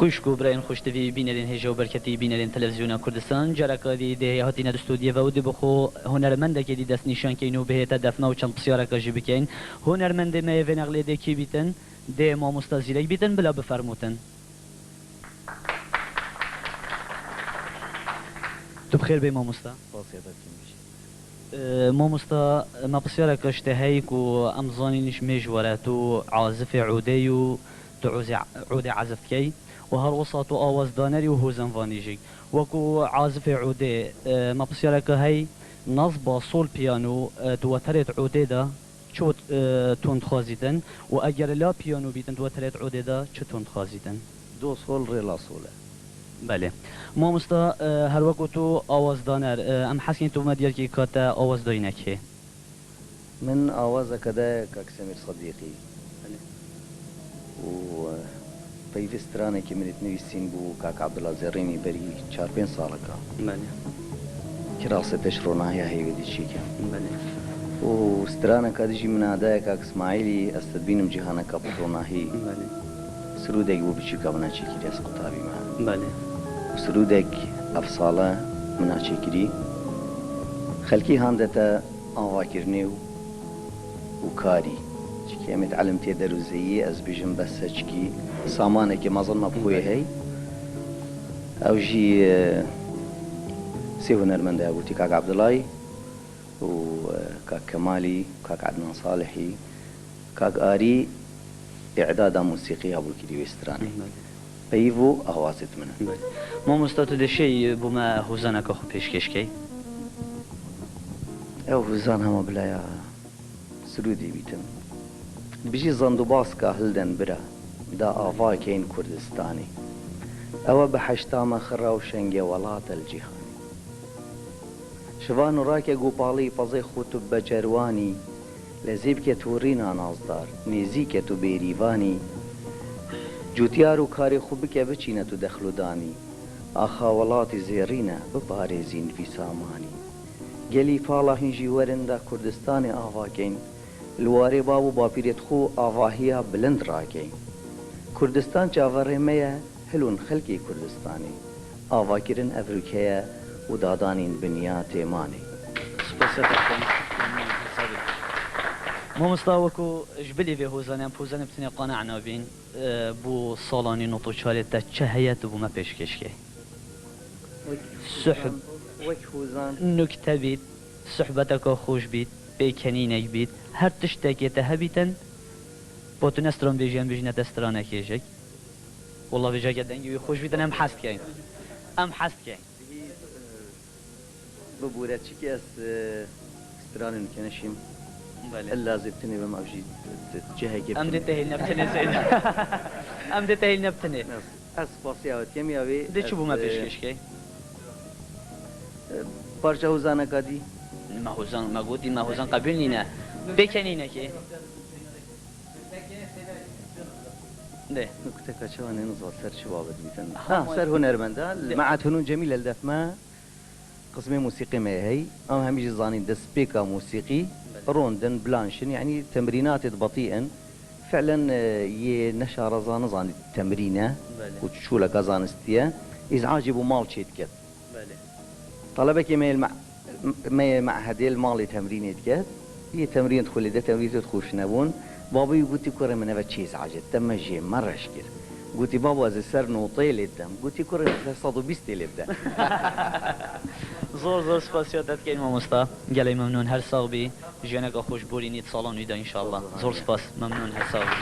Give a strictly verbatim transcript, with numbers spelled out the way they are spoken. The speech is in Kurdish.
Xwişk û birayên xweştivî, bînerên hêja û berketî, bînerên Televîzyona Kurdistan, careka dî dê hatîne di stûdiyê ve û dê bi xwe hunermendekê dî destnîşan keyn û bihête defne û çend pisyareke jî bikeyn. Hunermendê me yê vê nexlê dê kî bîtin? Dê mamosta Zîrek bîtin, bila bifermûtin. Tu bi xêr bê mamosta. Spasiya te dikim bijî. Ee, mamosta, me pisyareke ji te heyî ku em zanîn ji mêj were, tu azifê odê yî û tu uzê-, odê ezif dikey û her wisa tu awazdaner î û hozenvanî jî. Wekû azifê odê, e, me pisyareke hey, nasba sol piyano, e, tu weterê di odê de çi, e, ton dixwazîtin û eger la piyano bîtin di weterê di odê de çi ton dixwazîtin? Do sol rê la sol e. Belê. Mamosta, e, her wekû tu awazdaner, e, em hez kên tu me diyar kî ka te awaz dayîne kê? Min awazeke de kak Semîr Sedîqî. Belê. Û, e, peyvê stranekî min êt nivîsîn bû kak Abdullah Zerrînî berî çar pênc saleka. Belê. Kirasê te ji ronahiya heyvê dî çêke. Belê. Û straneka dî jî min a daye kak Îsmaîlî, ez te dibînim cîhaneka bi ronahî. Belê. Sirûdek bû biçûka min a çêkirî, ez qutabî me. Belê. Û sirûdek ev sale min a çêkirî. Xelkî hande te avakirinê û, û karî. Çikî em ê di elim tê derûzeyî, ez bêjim bes e, çikî samanekê mezin me bi xwe yê hey. Ew jî, e, sê hunermend e, gotî kak Abdulay û, e, kak Kemalî, kak Ednan Salihî, kak Arî, îdada musîqiya bû kirî wê stranê. Belê. Peyv û awazê di min in. Belê. Mamosta, tu dê şêy bo me hozaneka xwe pêşkêş key? Ew hozan hema bila ya sirûdê bîtin. Bijî zandubaska hilden bira, da ava keyn Kurdistanê. Ew e bi heşta me xira û şenge welat el cîhanê. Şivan û rake gopalî pezê xwe tu becerwanî, lezî bike torîna nazdar, nêzîke tu bêrîvanî. Cûtyar û karê xwe bike biçîne tu dexludanî. Axa welatî zêrîne, biparêzîn vî samanî. Gelî pala hîn jî werin da Kurdistanê ava keyn. Li warê bav û bapîrêt xwe avahiya bilind rakeyn. Kurdistan çaverê me ye, hilûn xelkê Kurdistanê. Avakirin evrûke ye û dadanîn binya têmanê. Spasiya te dikim. Memnûn, hesabî. Mamosta, wekû ji bilî vê hozanê, em hozanê bi tenê qane nabîn, e, bo salanî nod û çarê te çi heye tu bo me pêşkêş key? Wek Suhb. Hozan, wek hozan. Nukte bît, suhbeteke xweş bît, pêkenînek bît, her tiştekê te hebîtin, bo tu ne stran bêjî, em bêjîne te stranekê jek. Wela vêca ke dengê wî xweş bîtin, em hez dikeyn. Em hez dikeyn. Bibûre çikî ez, e, stranên ke neşîm. Belê. Illa zê bi tinê bim, ew jî di, di cihekê bi tinê. Em dê te hêlîne bi tinê zêde. Em dê te hêlîne bi tinê. Ez, ez spasiya we dikim ya wê. Dê çi bo me pêşkêş key? E, parça hozaneka dî. Me hozan, me gotî, me hozan qebûl nîne. Pêkenînekê. Dê. Nukte kaçawa nêniza ser çi babet bîtin. Ha, ha, ser hunermenda. Dê. Me'et Hunûn Cemîl el def me. Qismê musîqî me hey. Em hemî jî zanîn destpêka musîqî, belê, rondin, blanşin, yanî temrînatê di betî in. Fi'len, e, yê neşareza nizanî temrîn e, belê, û çûleka zanistiye. Îz'acê bo mal çê diket. Belê. Talebekê me yê me-, me yê mehedê li malê temrînê diket. Yê temrîn dixwe lê de temrîn tê dixwe şine bûn. Babî wî gotî, kurê min eve çê îz'acê, te me jê me reş kir. Gotî, babo, ez ê ser notê lê dem. Gotî, kurê min ser sed û bîstê lê bide. Zor, zor spasiya te dikeyn mamosta. Gelek memnûn, her sax bî. Jiyaneke xweş borînî di salan wî de înşallah. Zor spas, memnûn, her sax bî.